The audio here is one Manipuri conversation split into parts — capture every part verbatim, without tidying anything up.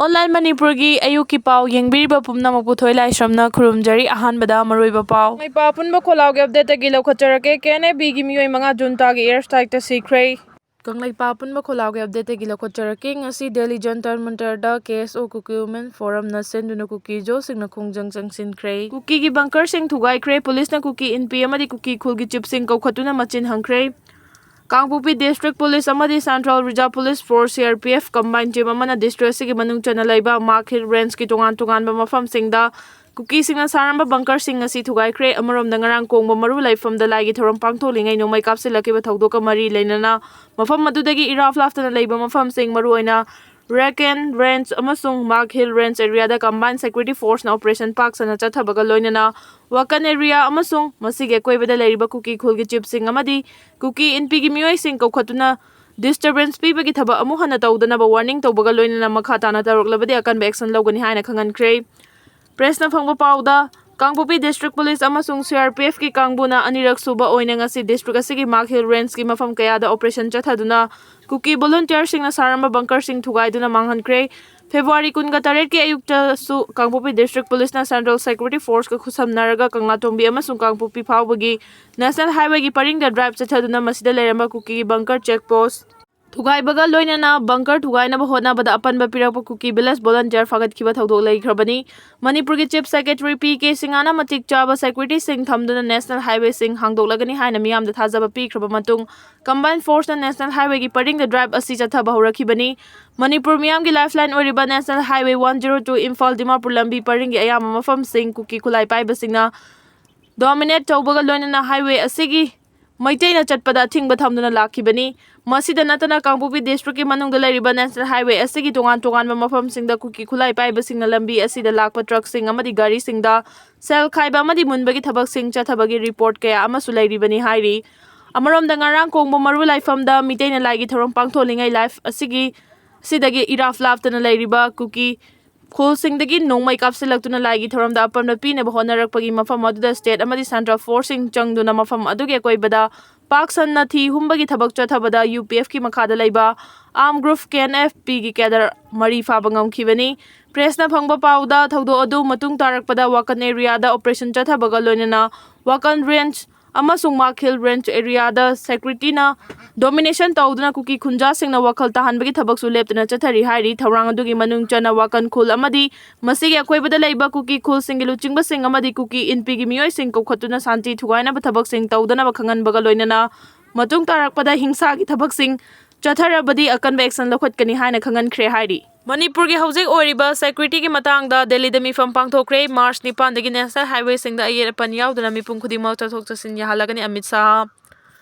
ꯑꯣꯟꯂꯥꯏꯟ ꯃꯅꯤꯄꯨꯔꯒꯤ ꯑꯌꯨꯛꯀꯤ ꯄꯥꯎ ꯌꯦꯡꯕꯤꯔꯤꯕ ꯄꯨꯝꯅꯃꯛꯄꯨ ꯊꯣꯏ ꯂꯥꯏꯁ꯭ꯔꯝꯅ ꯈꯨꯔꯨꯝꯖꯔꯤ꯫ ꯑꯍꯥꯟꯕꯗ ꯃꯔꯨꯑꯣꯏꯕ ꯄꯥꯎ꯫ ꯀꯪꯂꯩꯄꯥꯛ ꯑꯄꯨꯟꯕ ꯈꯣꯜꯂꯥꯎꯒꯤ ꯑꯞꯗꯦꯠꯇꯒꯤ ꯂꯧꯈꯠꯆꯔꯛꯀꯦ꯫ ꯀꯦ ꯑꯦꯟ ꯑꯦ ꯕꯤꯒꯤ ꯃꯤꯑꯣꯏ ꯃꯉꯥ ꯖꯨꯟꯇꯥꯒꯤ ꯑꯦꯌꯔ ꯁ꯭ꯇ꯭ꯔꯥꯏꯛꯇ ꯁꯤꯈ꯭ꯔꯦ꯫ ꯀꯪꯂꯩꯄꯥꯛ ꯑꯄꯨꯟꯕ ꯈꯣꯜꯂꯥꯎꯒꯤ ꯑꯞꯗꯦꯠꯇꯒꯤ ꯂꯧꯈꯠꯆꯔꯛꯀꯦ꯫ ꯉꯁꯤ ꯗꯦꯜꯂꯤ ꯖꯟꯇꯔ ꯃꯟꯇꯔꯗ ꯀꯦ ꯑꯦꯁ ꯑꯣ ꯀꯨꯀꯤ ꯋꯨꯃꯦꯟ ꯐꯣꯔꯝꯅ ꯁꯤꯟꯗꯨꯅ ꯀꯨꯀꯤ ꯖꯣꯁꯤꯡꯅ ꯈꯣꯡꯖꯪ ꯆꯪꯁꯤꯟꯈ꯭ꯔꯦ꯫ ꯀꯨꯀꯤꯒꯤ ꯕꯪꯀꯔꯁꯤꯡ ꯊꯨꯒꯥꯏꯈ꯭ꯔꯦ꯫ ꯄꯨꯂꯤꯁꯅ ꯀꯨꯀꯤ ꯏꯟꯄꯤ ꯑꯃꯗꯤ ꯀꯨꯀꯤ ꯈꯨꯜꯒꯤ ꯆꯤꯞꯁꯤꯡ ꯀꯧꯈꯠꯇꯨꯅ ꯃꯆꯤꯟ ꯍꯪꯈ꯭ꯔꯦ꯫ ꯀꯥꯡꯄꯣꯛꯄꯤ ꯗꯤꯁꯇ꯭ꯔꯤꯛ ꯄꯨꯂꯤꯁ ꯑꯃꯗꯤ central reserve police force, C R P F, combine team ꯑꯃꯅ ꯗꯤꯁꯇ꯭ꯔꯤꯛ ꯑꯁꯤꯒꯤ ꯃꯅꯨꯡ ꯆꯟꯅ ꯂꯩꯕ ꯃꯥꯒ ꯍꯤꯜ ꯔꯦꯟꯖꯀꯤ ꯇꯣꯉꯥꯟ ꯇꯣꯉꯥꯟꯕ ꯃꯐꯝꯁꯤꯡꯗ ꯀꯨꯀꯤꯁꯤꯡꯅ ꯁꯥꯔꯝꯕ ꯕꯪꯀꯔꯁꯤꯡ ꯑꯁꯤ ꯊꯨꯒꯥꯏꯈ꯭ꯔꯦ꯫ ꯑꯃꯔꯣꯝꯗ, ꯉꯔꯥꯡ ꯀꯣꯡꯕ ꯃꯔꯨ ꯂꯩꯐꯝꯗ ꯂꯥꯏꯒꯤ ꯊꯧꯔꯝ ꯄꯥꯡꯊꯣꯛꯂꯤꯉꯩ ꯅꯣꯡꯃꯩ ꯀꯥꯞꯁꯤꯜꯂꯛꯈꯤꯕ ꯊꯧꯗꯣꯛꯀ ꯃꯔꯤ ꯂꯩꯅꯅ ꯃꯐꯝ ꯑꯗꯨꯗꯒꯤ ꯏꯔꯥꯞ ꯂꯥꯞꯇꯅ ꯂꯩꯕ ꯃꯐꯝꯁꯤꯡ, ꯃꯔꯨꯑꯣꯏꯅ ꯔꯦꯀꯦꯟ ꯔꯦꯟꯖ ꯑꯃꯁꯨꯡ ꯃꯥꯒ ꯍꯤꯜ ꯔꯦꯟꯖ ꯑꯦꯔꯤꯌꯥꯗ ꯀꯝꯕꯥꯏꯟ ꯁꯦꯀ꯭ꯌꯨꯔꯤꯇꯤ ꯐꯣꯔꯁꯅ ꯑꯣꯄꯔꯦꯁꯟ ꯄꯥꯛ ꯁꯟꯅ ꯆꯠꯊꯕꯒ ꯂꯣꯏꯅꯅ ꯋꯥꯀꯟ ꯑꯦꯔꯤꯌꯥ ꯑꯃꯁꯨꯡ ꯃꯁꯤꯒꯤ ꯑꯀꯣꯏꯕꯗ ꯂꯩꯔꯤꯕ ꯀꯨꯀꯤ ꯈꯨꯜꯒꯤ ꯆꯤꯞꯁꯤꯡ ꯑꯃꯗꯤ ꯀꯨꯀꯤ ꯏꯟꯄꯤꯒꯤ ꯃꯤꯑꯣꯏꯁꯤꯡ ꯀꯧꯈꯠꯇꯨꯅ ꯗꯤꯁꯇꯔꯕꯦꯟꯁ ꯄꯤꯕꯒꯤ ꯊꯕꯛ ꯑꯃꯨꯛ ꯍꯟꯅ ꯇꯧꯗꯅꯕ ꯋꯥꯔꯅꯤꯡ ꯇꯧꯕꯒ ꯂꯣꯏꯅꯅ ꯃꯈꯥ ꯇꯥꯅ ꯇꯧꯔꯛꯂꯕꯗꯤ ꯑꯀꯟꯕ ꯑꯦꯛꯁꯟ ꯂꯧꯒꯅꯤ ꯍꯥꯏꯅ ꯈꯪꯍꯟꯈ꯭ꯔꯦ꯫ ꯄ꯭ꯔꯦꯁꯅ ꯐꯪꯕ ꯄꯥꯎꯗ, ꯀꯥꯡꯄꯣꯛꯄꯤ ꯗꯤꯁꯇ꯭ꯔꯤꯛ ꯄꯨꯂꯤꯁ ꯑꯃꯁꯨꯡ ꯁꯤ ꯑꯥꯔ ꯄꯤ ꯑꯦꯐꯀꯤ ꯀꯥꯡꯕꯨꯅ ꯑꯅꯤꯔꯛ ꯁꯨꯕ ꯑꯣꯏꯅ ꯉꯁꯤ ꯗꯤꯁꯇ꯭ꯔꯤꯛ ꯑꯁꯤꯒꯤ ꯃꯥꯒ ꯍꯤꯜ ꯔꯦꯟꯖꯀꯤ ꯃꯐꯝ ꯀꯌꯥꯗ ꯑꯣꯄꯔꯦꯁꯟ ꯆꯠꯊꯗꯨꯅ ꯀꯨꯀꯤ ꯚꯣꯂꯨꯟꯇꯤꯌꯔꯁꯤꯡꯅ ꯁꯥꯔꯝꯕ ꯕꯪꯀꯔꯁꯤꯡ ꯊꯨꯒꯥꯏꯗꯨꯅ ꯃꯥꯡꯍꯟꯈ꯭ꯔꯦ꯫ ꯐꯦꯕ꯭ꯔꯨꯋꯥꯔꯤ ꯀꯨꯟꯒ ꯇꯔꯦꯠꯀꯤ ꯑꯌꯨꯛꯇꯁꯨ ꯀꯥꯡꯄꯣꯛꯄꯤ ꯗꯤꯁꯇ꯭ꯔꯤꯛ ꯄꯨꯂꯤꯁꯅ ꯁꯦꯟꯇ꯭ꯔꯦꯜ ꯁꯦꯀ꯭ꯌꯨꯔꯤꯇꯤ ꯐꯣꯔꯁꯀ ꯈꯨꯠꯁꯝꯅꯔꯒ ꯀꯪꯂꯥꯇꯣꯡꯕꯤ ꯑꯃꯁꯨꯡ ꯀꯥꯡꯄꯣꯛꯄꯤ ꯐꯥꯎꯕꯒꯤ ꯅꯦꯁꯅꯦꯜ ꯍꯥꯏꯋꯦꯒꯤ ꯄꯔꯤꯡꯗ ꯗ꯭ꯔꯥꯏꯚ ꯆꯠꯊꯗꯨꯅ ꯃꯁꯤꯗ ꯂꯩꯔꯝꯕ ꯀꯨꯀꯤꯒꯤ ꯕꯪꯀꯔ ꯆꯦꯛ ꯄꯣꯁ ꯊꯨꯒꯥꯏꯕꯒ ꯂꯣꯏꯅꯅ ꯕꯪꯀꯔ ꯊꯨꯒꯥꯏꯅꯕ ꯍꯣꯠꯅꯕꯗ ꯑꯄꯟꯕ ꯄꯤꯔꯛꯄ ꯀꯨꯀꯤ ꯚꯤꯂꯦꯖ ꯚꯣꯂꯨꯟꯇꯤꯌꯔ ꯐꯥꯒꯠꯈꯤꯕ ꯊꯧꯗꯣꯛ ꯂꯩꯈ꯭ꯔꯕꯅꯤ꯫ ꯃꯅꯤꯄꯨꯔꯒꯤ ꯆꯤꯐ ꯁꯦꯀ꯭ꯔꯦꯇꯔꯤ ꯄꯤ ꯀꯦ ꯁꯤꯡꯍꯅ ꯃꯇꯤꯛ ꯆꯥꯕ ꯁꯦꯀ꯭ꯌꯨꯔꯤꯇꯤꯁꯤꯡ ꯊꯝꯗꯨꯅ ꯅꯦꯁꯅꯦꯜ ꯍꯥꯏꯋꯦꯁꯤꯡ ꯍꯥꯡꯗꯣꯛꯂꯒꯅꯤ ꯍꯥꯏꯅ ꯃꯤꯌꯥꯝꯗ ꯊꯥꯖꯕ ꯄꯤꯈ꯭ꯔꯕ ꯃꯇꯨꯡ, ꯀꯝꯕꯥꯏꯟ ꯐꯣꯔꯁꯅ ꯅꯦꯁꯅꯦꯜ ꯍꯥꯏꯋꯦꯒꯤ ꯄꯔꯤꯡꯗ ꯗ꯭ꯔꯥꯏꯚ ꯑꯁꯤ ꯆꯠꯊꯕ ꯍꯧꯔꯛꯈꯤꯕꯅꯤ꯫ ꯃꯅꯤꯄꯨꯔ ꯃꯤꯌꯥꯝꯒꯤ ꯂꯥꯏꯐꯂꯥꯏꯟ ꯑꯣꯏꯔꯤꯕ national highway one zero two Imphal Dimapur ꯂꯝꯕꯤ ꯄꯔꯤꯡꯒꯤ ꯑꯌꯥꯝꯕ ꯃꯐꯝꯁꯤꯡ ꯀꯨꯀꯤ ꯈꯨꯠꯂꯥꯏ ꯄꯥꯏꯕꯁꯤꯡꯅ ꯗꯣꯃꯤꯅꯦꯠ ꯇꯧꯕꯒ ꯂꯣꯏꯅꯅ ꯍꯥꯏꯋꯦ ꯑꯁꯤꯒꯤ ꯃꯩꯇꯩꯅ ꯆꯠꯄꯗ ꯑꯊꯤꯡꯕ ꯊꯝꯗꯨꯅ ꯂꯥꯛꯈꯤꯕꯅꯤ꯫ ꯃꯁꯤꯗ ꯅꯠꯇꯅ ꯀꯥꯡꯄꯣꯛꯄꯤ ꯗꯤꯁꯇ꯭ꯔꯤꯛꯀꯤ ꯃꯅꯨꯡꯗ ꯂꯩꯔꯤꯕ ꯅꯦꯁꯅꯦꯜ ꯍꯥꯏꯋꯦ ꯑꯁꯤꯒꯤ ꯇꯣꯉꯥꯟ ꯇꯣꯉꯥꯟꯕ ꯃꯐꯝꯁꯤꯡꯗ ꯀꯨꯀꯤ ꯈꯨꯠꯂꯥꯏ ꯄꯥꯏꯕꯁꯤꯡꯅ ꯂꯝꯕꯤ ꯑꯁꯤꯗ ꯂꯥꯛꯄ ꯇ꯭ꯔꯛꯁꯤꯡ ꯑꯃꯗꯤ ꯒꯥꯔꯤꯁꯤꯡꯗ ꯁꯦꯜ ꯈꯥꯏꯕ ꯑꯃꯗꯤ ꯃꯨꯟꯕꯒꯤ ꯊꯕꯛꯁꯤꯡ ꯆꯠꯊꯕꯒꯤ ꯔꯤꯄꯣꯔꯠ ꯀꯌꯥ ꯑꯃꯁꯨ ꯂꯩꯔꯤꯕꯅꯤ ꯍꯥꯏꯔꯤ꯫ ꯑꯃꯔꯣꯝꯗ, ꯉꯔꯥꯡ ꯀꯣꯡꯕ ꯃꯔꯨ ꯂꯥꯏꯐꯝꯗ ꯃꯤꯇꯩꯅ ꯂꯥꯏꯒꯤ ꯊꯧꯔꯝ ꯄꯥꯡꯊꯣꯛꯂꯤꯉꯩ ꯂꯥꯏꯐ ꯑꯁꯤꯒꯤ ꯑꯁꯤꯗꯒꯤ ꯏꯔꯥꯞ ꯂꯥꯞꯇꯅ ꯂꯩꯔꯤꯕ ꯀꯨꯀꯤ ꯈꯨꯜꯁꯤꯡꯗꯒꯤ ꯅꯣꯡꯃꯩ ꯀꯥꯞꯁꯤꯜꯂꯛꯇꯨꯅ ꯂꯥꯏꯒꯤ ꯊꯧꯔꯝꯗ ꯑꯄꯟꯕ ꯄꯤꯅꯕ ꯍꯣꯠꯅꯔꯛꯄꯒꯤ ꯃꯐꯝ ꯑꯗꯨꯗ ꯁ꯭ꯇꯦꯠ ꯑꯃꯗꯤ ꯁꯦꯟꯇ꯭ꯔꯦꯜ ꯐꯣꯔꯁꯁꯤꯡ ꯆꯪꯗꯨꯅ ꯃꯐꯝ ꯑꯗꯨꯒꯤ ꯑꯀꯣꯏꯕꯗ ꯄꯥꯛ ꯁꯟꯅ ꯊꯤ ꯍꯨꯝꯕꯒꯤ ꯊꯕꯛ ꯆꯠꯊꯕꯗ ꯌꯨ ꯄꯤ ꯑꯦꯐꯀꯤ ꯃꯈꯥꯗ ꯂꯩꯕ ꯑꯥꯔꯝ ꯒ꯭ꯔꯨꯞ ꯀꯦ ꯑꯦꯟ ꯑꯦꯐ ꯄꯤꯒꯤ ꯀꯦꯗꯔ ꯃꯔꯤ ꯐꯥꯕ ꯉꯝꯈꯤꯕꯅꯤ꯫ ꯄ꯭ꯔꯦꯁꯅ ꯐꯪꯕ ꯄꯥꯎꯗ, ꯊꯧꯗꯣꯛ ꯑꯗꯨ ꯃꯇꯨꯡ ꯇꯥꯔꯛꯄꯗ ꯋꯥꯀꯟ ꯑꯦꯔꯤꯌꯥꯗ ꯑꯣꯄꯔꯦꯁꯟ ꯆꯠꯊꯕꯒ ꯂꯣꯏꯅꯅ ꯋꯥꯀꯟ ꯔꯦꯟꯖ ꯑꯃꯁꯨꯡ ꯃꯥꯈꯤꯜ ꯔꯦꯟꯖ ꯑꯦꯔꯤꯌꯥꯗ ꯁꯦꯀ꯭ꯌꯨꯔꯤꯇꯤꯅ ꯗꯣꯃꯤꯅꯦꯁꯟ ꯇꯧꯗꯨꯅ ꯀꯨꯀꯤ ꯈꯨꯟꯖꯥꯁꯤꯡꯅ ꯋꯥꯈꯜ ꯇꯥꯍꯟꯕꯒꯤ ꯊꯕꯛꯁꯨ ꯂꯦꯞꯇꯅ ꯆꯠꯊꯔꯤ ꯍꯥꯏꯔꯤ꯫ ꯊꯧꯔꯥꯡ ꯑꯗꯨꯒꯤ ꯃꯅꯨꯡ ꯆꯟꯅ ꯋꯥꯀꯟ ꯈꯨꯜ ꯑꯃꯗꯤ ꯃꯁꯤꯒꯤ ꯑꯀꯣꯏꯕꯗ ꯂꯩꯕ ꯀꯨꯀꯤ ꯈꯨꯜꯁꯤꯡꯒꯤ ꯂꯨꯆꯤꯡꯕꯁꯤꯡ ꯑꯃꯗꯤ ꯀꯨꯀꯤ ꯏꯟꯄꯤꯒꯤ ꯃꯤꯑꯣꯏꯁꯤꯡ ꯀꯧꯈꯠꯇꯨꯅ ꯁꯥꯟꯇꯤ ꯊꯨꯒꯥꯏꯅꯕ ꯊꯕꯛꯁꯤꯡ ꯇꯧꯗꯅꯕ ꯈꯪꯍꯟꯕꯒ ꯂꯣꯏꯅꯅ ꯃꯇꯨꯡ ꯇꯥꯔꯛꯄꯗ ꯍꯤꯡꯁꯥꯒꯤ ꯊꯕꯛꯁꯤꯡ ꯆꯠꯊꯔꯕꯗꯤ ꯑꯀꯟꯕ ꯑꯦꯛꯁꯟ ꯂꯧꯈꯠꯀꯅꯤ ꯍꯥꯏꯅ ꯈꯪꯍꯟꯈ꯭ꯔꯦ ꯍꯥꯏꯔꯤ꯫ ꯃꯅꯤꯄꯨꯔꯒꯤ ꯍꯧꯖꯤꯛ ꯑꯣꯏꯔꯤꯕ ꯁꯦꯀ꯭ꯌꯨꯔꯤꯇꯤꯒꯤ ꯃꯇꯥꯡꯗ ꯗꯦꯜꯂꯤꯗ ꯃꯤꯐꯝ ꯄꯥꯡꯊꯣꯛꯈ꯭ꯔꯦ꯫ ꯃꯥꯔꯆ ꯅꯤꯄꯥꯟꯗꯒꯤ ꯅꯦꯁꯅꯦꯜ ꯍꯥꯏꯋꯦꯁꯤꯡꯗ ꯑꯌꯦꯠ ꯑꯄꯟ ꯌꯥꯎꯗꯅ ꯃꯤꯄꯨꯝ ꯈꯨꯗꯤꯡꯃꯛ ꯆꯠꯊꯣꯛ ꯆꯠꯁꯤꯟ ꯌꯥꯍꯜꯂꯒꯅꯤ ꯑꯃꯤꯠ ꯁꯥꯍ꯫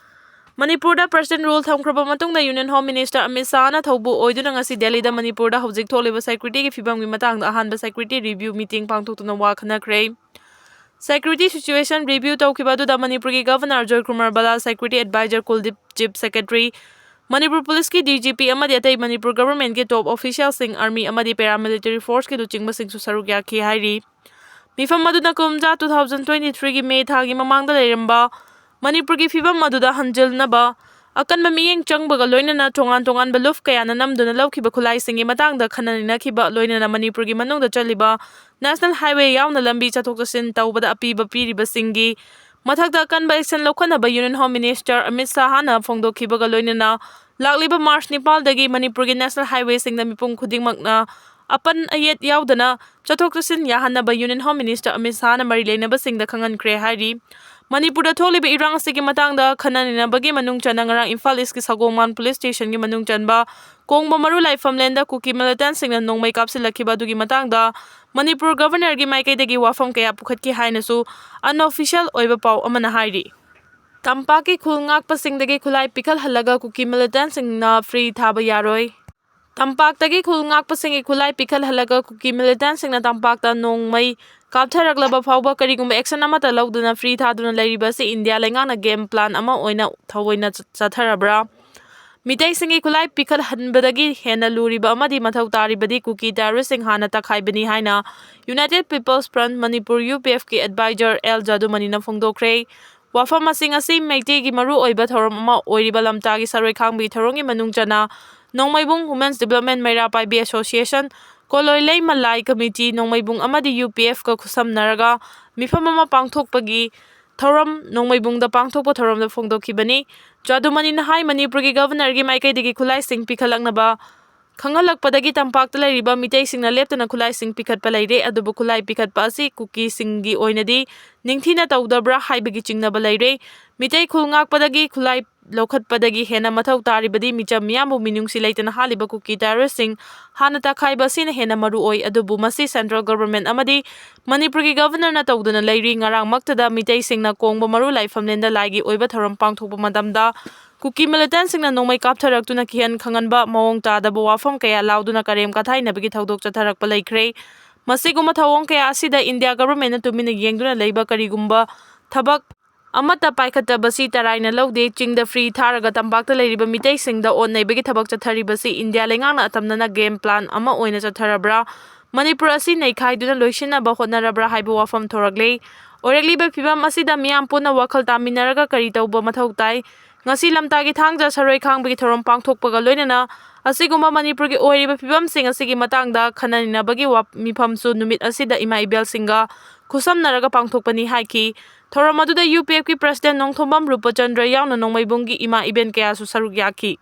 ꯃꯅꯤꯄꯨꯔꯗ ꯄ꯭ꯔꯁꯤꯗꯦꯟ ꯔꯨꯜ ꯊꯝꯈ꯭ꯔꯕ ꯃꯇꯨꯡꯗ ꯌꯨꯅꯤꯌꯟ ꯍꯣꯝ ꯃꯤꯅꯤꯁꯇꯔ ꯑꯃꯤꯠ ꯁꯥꯍꯅ ꯊꯧꯕꯨ ꯑꯣꯏꯗꯨꯅ ꯉꯁꯤ ꯗꯦꯜꯂꯤꯗ ꯃꯅꯤꯄꯨꯔꯗ ꯍꯧꯖꯤꯛ ꯊꯣꯛꯂꯤꯕ ꯁꯦꯀ꯭ꯌꯨꯔꯤꯇꯤꯒꯤ ꯐꯤꯕꯝꯒꯤ ꯃꯇꯥꯡꯗ ꯑꯍꯥꯟꯕ ꯁꯦꯀ꯭ꯌꯨꯔꯤꯇꯤ ꯔꯤꯚ꯭ꯌꯨ ꯃꯤꯇꯤꯡ ꯄꯥꯡꯊꯣꯛꯇꯨꯅ ꯋꯥ ꯈꯟꯅꯈ꯭ꯔꯦ꯫ ꯁꯦꯀ꯭ꯌꯨꯔꯤꯇꯤ ꯁꯤꯆꯨꯋꯦꯁꯟ ꯔꯤꯚ꯭ꯌꯨ ꯇꯧꯈꯤꯕ ꯑꯗꯨꯗ ꯃꯅꯤꯄꯨꯔꯒꯤ governor Ajay Kumar Bhalla, security adviser Kuldeep, chief secretary, Manipur ꯄꯨꯂꯤꯁꯀꯤ ꯗꯤ ꯖꯤ ꯄꯤ ꯑꯃꯗꯤ ꯑꯇꯩ ꯃꯅꯤꯄꯨꯔ ꯒꯚꯔꯟꯃꯦꯟꯠꯀꯤ ꯇꯣꯞ ꯑꯣꯐꯤꯁꯤꯌꯦꯜꯁꯤꯡ, ꯑꯥꯔꯃꯤ ꯑꯃꯗꯤ ꯄꯦꯔꯥꯃꯤꯂꯤꯇꯔꯤ ꯐꯣꯔꯁꯀꯤ ꯂꯨꯆꯤꯡꯕꯁꯤꯡꯁꯨ ꯁꯔꯨꯛ ꯌꯥꯈꯤ ꯍꯥꯏꯔꯤ꯫ ꯃꯤꯐꯝ ꯑꯗꯨꯅ ꯀꯨꯝꯖꯥ two thousand twenty-threeꯒꯤ ꯃꯦ ꯊꯥꯒꯤ ꯃꯃꯥꯡꯗ ꯂꯩꯔꯝꯕ ꯃꯅꯤꯄꯨꯔꯒꯤ ꯐꯤꯕꯝ ꯑꯗꯨꯗ ꯍꯟꯖꯤꯜꯅꯕ ꯑꯀꯟꯕ ꯃꯤꯠꯌꯦꯡ ꯆꯪꯕꯒ ꯂꯣꯏꯅꯅ ꯇꯣꯉꯥꯟ ꯇꯣꯉꯥꯟꯕ ꯂꯨꯞ ꯀꯌꯥꯅ ꯅꯝꯗꯨꯅ ꯂꯧꯈꯤꯕ ꯈꯨꯠꯂꯥꯏꯁꯤꯡꯒꯤ ꯃꯇꯥꯡꯗ ꯈꯟꯅ ꯅꯩꯅꯈꯤꯕ, ꯂꯣꯏꯅꯅ ꯃꯅꯤꯄꯨꯔꯒꯤ ꯃꯅꯨꯡꯗ ꯆꯠꯂꯤꯕ ꯅꯦꯁꯅꯦꯜ ꯍꯥꯏꯋꯦ ꯌꯥꯎꯅ ꯂꯝꯕꯤ ꯆꯠꯊꯣꯛ ꯆꯠꯁꯤꯟ ꯇꯧꯕꯗ ꯑꯄꯤꯕ ꯄꯤꯔꯤꯕꯁꯤꯡꯒꯤ ꯃꯊꯛꯇ ꯑꯀꯟꯕ ꯑꯦꯛꯁꯟ ꯂꯧꯈꯠꯅꯕ ꯌꯨꯅꯤꯌꯟ ꯍꯣꯝ ꯃꯤꯅꯤꯁꯇꯔ ꯑꯃꯤꯠ ꯁꯥꯍꯅ ꯐꯣꯡꯗꯣꯛꯈꯤꯕꯒ ꯂꯣꯏꯅꯅ ꯂꯥꯛꯂꯤꯕ ꯃꯥꯔꯆ ꯅꯤꯄꯥꯜꯗꯒꯤ ꯃꯅꯤꯄꯨꯔꯒꯤ ꯅꯦꯁꯅꯦꯜ ꯍꯥꯏꯋꯦꯁꯤꯡꯗ ꯃꯤꯄꯨꯝ ꯈꯨꯗꯤꯡꯃꯛꯅ ꯑꯄꯟ ꯑꯌꯦꯠ ꯌꯥꯎꯗꯅ ꯆꯠꯊꯣꯛ ꯆꯠꯁꯤꯟ ꯌꯥꯍꯟꯅꯕ ꯌꯨꯅꯤꯌꯟ ꯍꯣꯝ ꯃꯤꯅꯤꯁꯇꯔ ꯑꯃꯤꯠ ꯁꯥꯍꯅ ꯃꯔꯤ ꯂꯩꯅꯕꯁꯤꯡꯗ ꯈꯪꯍꯟꯈ꯭ꯔꯦ ꯍꯥꯏꯔꯤ꯫ ꯃꯅꯤꯄꯨꯔꯗ ꯊꯣꯛꯂꯤꯕ ꯏꯔꯥꯡ ꯑꯁꯤꯒꯤ ꯃꯇꯥꯡꯗ ꯈꯟꯅ ꯅꯩꯅꯕꯒꯤ ꯃꯅꯨꯡ ꯆꯟꯅ ꯉꯔꯥꯡ ꯏꯝꯐꯥꯜ ꯏꯁꯀꯤ ꯁꯒꯣꯜꯕꯟ ꯄꯨꯂꯤꯁ ꯁ꯭ꯇꯦꯁꯟꯒꯤ ꯃꯅꯨꯡ ꯆꯟꯕ ꯀꯣꯡꯕ ꯃꯔꯨ ꯂꯥꯏꯐꯝꯂꯦꯟꯗ ꯀꯨꯀꯤ ꯃꯤꯂꯤꯇꯦꯟꯠꯁꯤꯡꯅ ꯅꯣꯡꯃꯩ ꯀꯥꯞꯁꯤꯜꯂꯛꯈꯤꯕ ꯑꯗꯨꯒꯤ ꯃꯇꯥꯡꯗ ꯃꯅꯤꯄꯨꯔ ꯒꯚꯔꯅꯔꯒꯤ ꯃꯥꯏꯀꯩꯗꯒꯤ ꯋꯥꯐꯝ ꯀꯌꯥ ꯄꯨꯈꯠꯈꯤ ꯍꯥꯏꯅꯁꯨ ꯑꯟꯑꯣꯐꯤꯁꯤꯌꯦꯜ ꯑꯣꯏꯕ ꯄꯥꯎ ꯑꯃꯅ ꯍꯥꯏꯔꯤ꯫ ꯇꯝꯄꯥꯛꯀꯤ ꯈꯨꯜ ꯉꯥꯛꯄꯁꯤꯡꯗꯒꯤ ꯈꯨꯠꯂꯥꯏ ꯄꯤꯈꯠꯍꯜꯂꯒ ꯀꯨꯀꯤ ꯃꯤꯂꯤꯇꯦꯟꯠꯁꯤꯡꯅ ꯐ꯭ꯔꯤ ꯊꯥꯕ ꯌꯥꯔꯣꯏ꯫ ꯇꯝꯄꯥꯛꯇꯒꯤ ꯈꯨꯜ ꯉꯥꯛꯄꯁꯤꯡꯒꯤ ꯈꯨꯠꯂꯥꯏ ꯄꯤꯈꯠꯍꯜꯂꯒ ꯀꯨꯀꯤ ꯃꯤꯂꯤꯇꯦꯟꯠꯁꯤꯡꯅ ꯇꯝꯄꯥꯛꯇ ꯅꯣꯡꯃꯩ ꯀꯥꯞꯊꯔꯛꯂꯕ ꯐꯥꯎꯕ ꯀꯔꯤꯒꯨꯝꯕ ꯑꯦꯛꯁꯟ ꯑꯃꯠꯇ ꯂꯧꯗꯅ ꯐ꯭ꯔꯤ ꯊꯥꯗꯨꯅ ꯂꯩꯔꯤꯕ ꯑꯁꯤ ꯏꯟꯗꯤꯌꯥ ꯂꯩꯉꯥꯛꯅ ꯒꯦꯝ ꯄ꯭ꯂꯥꯟ ꯑꯃ ꯑꯣꯏꯅ ꯊꯑꯣꯏꯅ ꯆꯠꯊꯔꯕ꯭ꯔꯥ? ꯃꯤꯇꯩꯁꯤꯡꯒꯤ ꯈꯨꯠꯂꯥꯏ ꯄꯤꯈꯠꯍꯟꯕꯗꯒꯤ ꯍꯦꯟꯅ ꯂꯨꯔꯤꯕ ꯑꯃꯗꯤ ꯃꯊꯧ ꯇꯥꯔꯤꯕꯗꯤ ꯀꯨꯀꯤ ꯇꯦꯔꯣꯔꯤꯁ꯭ꯠꯁꯤꯡ ꯍꯥꯟꯅ ꯇꯛꯈꯥꯏꯕꯅꯤ ꯍꯥꯏꯅ united people's front Manipur, U P ꯑꯦꯐꯀꯤ ꯑꯦꯗꯚꯥꯏꯖꯔ ꯑꯦꯜ ꯖꯥꯗꯨꯃꯅꯤꯅ ꯐꯣꯡꯗꯣꯛꯈ꯭ꯔꯦ꯫ ꯋꯥꯐꯝꯁꯤꯡ ꯑꯁꯤ ꯃꯩꯇꯩꯒꯤ ꯃꯔꯨꯑꯣꯏꯕ ꯊꯧꯔꯝ ꯑꯃ ꯑꯣꯏꯔꯤꯕ ꯂꯝꯇꯥꯒꯤ ꯁꯔꯣꯏ ꯈꯥꯡꯕꯒꯤ ꯊꯧꯔꯝꯒꯤ ꯃꯅꯨꯡ ꯆꯟꯅ ꯅꯣꯡꯃꯩꯕꯨꯡ Women's Development ꯃꯩꯔꯥ ꯄꯥꯏꯕꯤ Association, ꯀꯣꯂꯣꯏ ꯂꯩꯃ ꯂꯥꯏ ꯀꯃꯤꯇꯤ ꯅꯣꯡꯃꯩꯕꯨꯡ ꯑꯃꯗꯤ ꯌꯨ ꯄꯤ ꯑꯦꯐꯀ ꯈꯨꯠꯁꯝꯅꯔꯒ ꯃꯤꯐꯝ ꯑꯃ ꯄꯥꯡꯊꯣꯛꯄꯒꯤ ꯊꯧꯔꯝ ꯅꯣꯡꯃꯩꯕꯨꯡꯗ ꯄꯥꯡꯊꯣꯛꯄ ꯊꯧꯔꯝꯗ ꯐꯣꯡꯗꯣꯛꯈꯤꯕꯅꯤ꯫ ꯖꯥꯗꯨꯃꯅꯤꯅ ꯍꯥꯏ, ꯃꯅꯤꯄꯨꯔꯒꯤ ꯒꯕꯔꯅꯔꯒꯤ ꯃꯥꯏꯀꯩꯗꯒꯤ ꯈꯨꯠꯂꯥꯏꯁꯤꯡ ꯄꯤꯈꯠꯂꯛꯅꯕ ꯈꯪꯍꯜꯂꯛꯄꯗꯒꯤ ꯇꯝꯄꯥꯛꯇ ꯂꯩꯔꯤꯕ ꯃꯤꯇꯩꯁꯤꯡꯅ ꯂꯦꯞꯇꯅ ꯈꯨꯠꯂꯥꯏꯁꯤꯡ ꯄꯤꯈꯠꯄ ꯂꯩꯔꯦ꯫ ꯑꯗꯨꯕꯨ ꯈꯨꯠꯂꯥꯏ ꯄꯤꯈꯠꯄ ꯑꯁꯤ ꯀꯨꯀꯤꯁꯤꯡꯒꯤ ꯑꯣꯏꯅꯗꯤ ꯅꯤꯡꯊꯤꯅ ꯇꯧꯗꯕ꯭ꯔꯥ ꯍꯥꯏꯕꯒꯤ ꯆꯤꯡꯅꯕ ꯂꯩꯔꯦ꯫ ꯃꯤꯇꯩ ꯈꯨꯜ ꯉꯥꯛꯄꯗꯒꯤ ꯈꯨꯠꯂꯥꯏ ꯂꯧꯈꯠꯄꯗꯒꯤ ꯍꯦꯟꯅ ꯃꯊꯧ ꯇꯥꯔꯤꯕꯗꯤ ꯃꯤꯆꯝ ꯃꯤꯌꯥꯝꯕꯨ ꯃꯤꯅꯨꯡꯁꯤ ꯂꯩꯇꯅ ꯍꯥꯠꯂꯤꯕ ꯀꯨꯀꯤ terroristꯁꯤꯡ ꯍꯥꯟꯅ ꯇꯛꯈꯥꯏꯕ ꯑꯁꯤꯅ ꯍꯦꯟꯅ ꯃꯔꯨ ꯑꯣꯏ꯫ ꯑꯗꯨꯕꯨ ꯃꯁꯤ central government ꯑꯃꯗꯤ ꯃꯅꯤꯄꯨꯔꯒꯤ ꯒꯕꯔꯅꯔꯅ ꯇꯧꯗꯨꯅ ꯂꯩꯔꯤ꯫ ꯉꯔꯥꯡꯃꯛꯇꯗ ꯃꯤꯇꯩꯁꯤꯡꯅ ꯀꯣꯡꯕ ꯃꯔꯨ ꯂꯥꯏꯐꯝꯂꯦꯟꯗ ꯂꯥꯏꯒꯤ ꯑꯣꯏꯕ ꯊꯧꯔꯝ ꯄꯥꯡꯊꯣꯛꯄ ꯃꯇꯝꯗ ꯀꯨꯀꯤ militantꯁꯤꯡꯅ ꯅꯣꯡꯃꯩ ꯀꯥꯞꯊꯔꯛꯇꯨꯅ ꯀꯤꯍꯟ ꯈꯪꯍꯟꯕ, ꯃꯑꯣꯡ ꯇꯥꯗꯕ ꯋꯥꯐꯝ ꯀꯌꯥ ꯂꯥꯎꯗꯨꯅ ꯀꯔꯦꯝ ꯀꯊꯥꯏꯅꯕꯒꯤ ꯊꯧꯗꯣꯛ ꯆꯠꯊꯔꯛꯄ ꯂꯩꯈ꯭ꯔꯦ꯫ ꯃꯁꯤꯒꯨꯝꯕ ꯊꯧꯑꯣꯡ ꯀꯌꯥ ꯑꯁꯤꯗ ꯏꯟꯗꯤꯌꯥ ꯒꯕꯔꯃꯦꯟꯅ ꯇꯨꯃꯤꯟꯅ ꯌꯦꯡꯗꯨꯅ ꯂꯩꯕ ꯀꯔꯤꯒꯨꯝꯕ ꯊꯕꯛ ꯑꯃꯠꯇ ꯄꯥꯏꯈꯠꯇꯕꯁꯤ ꯇꯔꯥꯏꯅ ꯂꯧꯗꯦ꯫ ꯆꯤꯡꯗ free ꯊꯥꯔꯒ ꯇꯝꯄꯥꯛꯇ ꯂꯩꯔꯤꯕ ꯃꯤꯇꯩꯁꯤꯡꯗ ꯑꯣꯠ ꯅꯩꯕꯒꯤ ꯊꯕꯛ ꯆꯠꯊꯔꯤꯕꯁꯤ ꯏꯟꯗꯤꯌꯥ ꯂꯩꯉꯥꯛꯅ ꯑꯇꯝꯅꯅ game plan ꯑꯃ ꯑꯣꯏꯅ ꯆꯠꯊꯔꯕ꯭ꯔꯥ? ꯃꯅꯤꯄꯨꯔ ꯑꯁꯤ ꯅꯩꯈꯥꯏꯗꯨꯅ ꯂꯣꯏꯁꯤꯟꯅꯕ ꯍꯣꯠꯅꯔꯕ꯭ꯔꯥ ꯍꯥꯏꯕ ꯋꯥꯐꯝ ꯊꯣꯔꯛꯂꯦ꯫ ꯑꯣꯏꯔꯛꯂꯤꯕ ꯐꯤꯕꯝ ꯑꯁꯤꯗ ꯃꯤꯌꯥꯝ ꯄꯨꯟꯅ ꯋꯥꯈꯜ ꯇꯥꯃꯤꯟꯅꯔꯒ ꯀꯔꯤ ꯇꯧꯕ ꯃꯊꯧ ꯇꯥꯏ? ꯉꯁꯤ ꯂꯝꯇꯥꯒꯤ ꯊꯥꯡꯖ ꯁꯔꯣꯏ ꯈꯥꯡꯕꯒꯤ ꯊꯧꯔꯝ ꯄꯥꯡꯊꯣꯛꯄꯒ ꯂꯣꯏꯅꯅ ꯑꯁꯤꯒꯨꯝꯕ ꯃꯅꯤꯄꯨꯔꯒꯤ ꯑꯣꯏꯔꯤꯕ ꯐꯤꯕꯝꯁꯤꯡ ꯑꯁꯤꯒꯤ ꯃꯇꯥꯡꯗ ꯈꯟꯅ ꯅꯩꯅꯕꯒꯤ ꯋꯥ-, ꯃꯤꯐꯝꯁꯨ ꯅꯨꯃꯤꯠ ꯑꯁꯤꯗ ꯏꯃꯥ ꯏꯕꯦꯜꯁꯤꯡꯒ ꯈꯨꯠꯁꯝꯅꯔꯒ ꯄꯥꯡꯊꯣꯛꯄꯅꯤ ꯍꯥꯏꯈꯤ꯫ ꯊꯧꯔꯝ ꯑꯗꯨꯗ ꯌꯨ ꯄꯤ ꯑꯦꯐꯀꯤ president ꯅꯣꯡꯊꯣꯝꯕꯝ ꯔꯨꯄꯆꯟꯗ꯭ꯔ ꯌꯥꯎꯅ ꯅꯣꯡꯃꯩꯕꯨꯡꯒꯤ ꯏꯃꯥ ꯏꯕꯦꯟ ꯀꯌꯥꯁꯨ ꯁꯔꯨꯛ ꯌꯥꯈꯤ꯫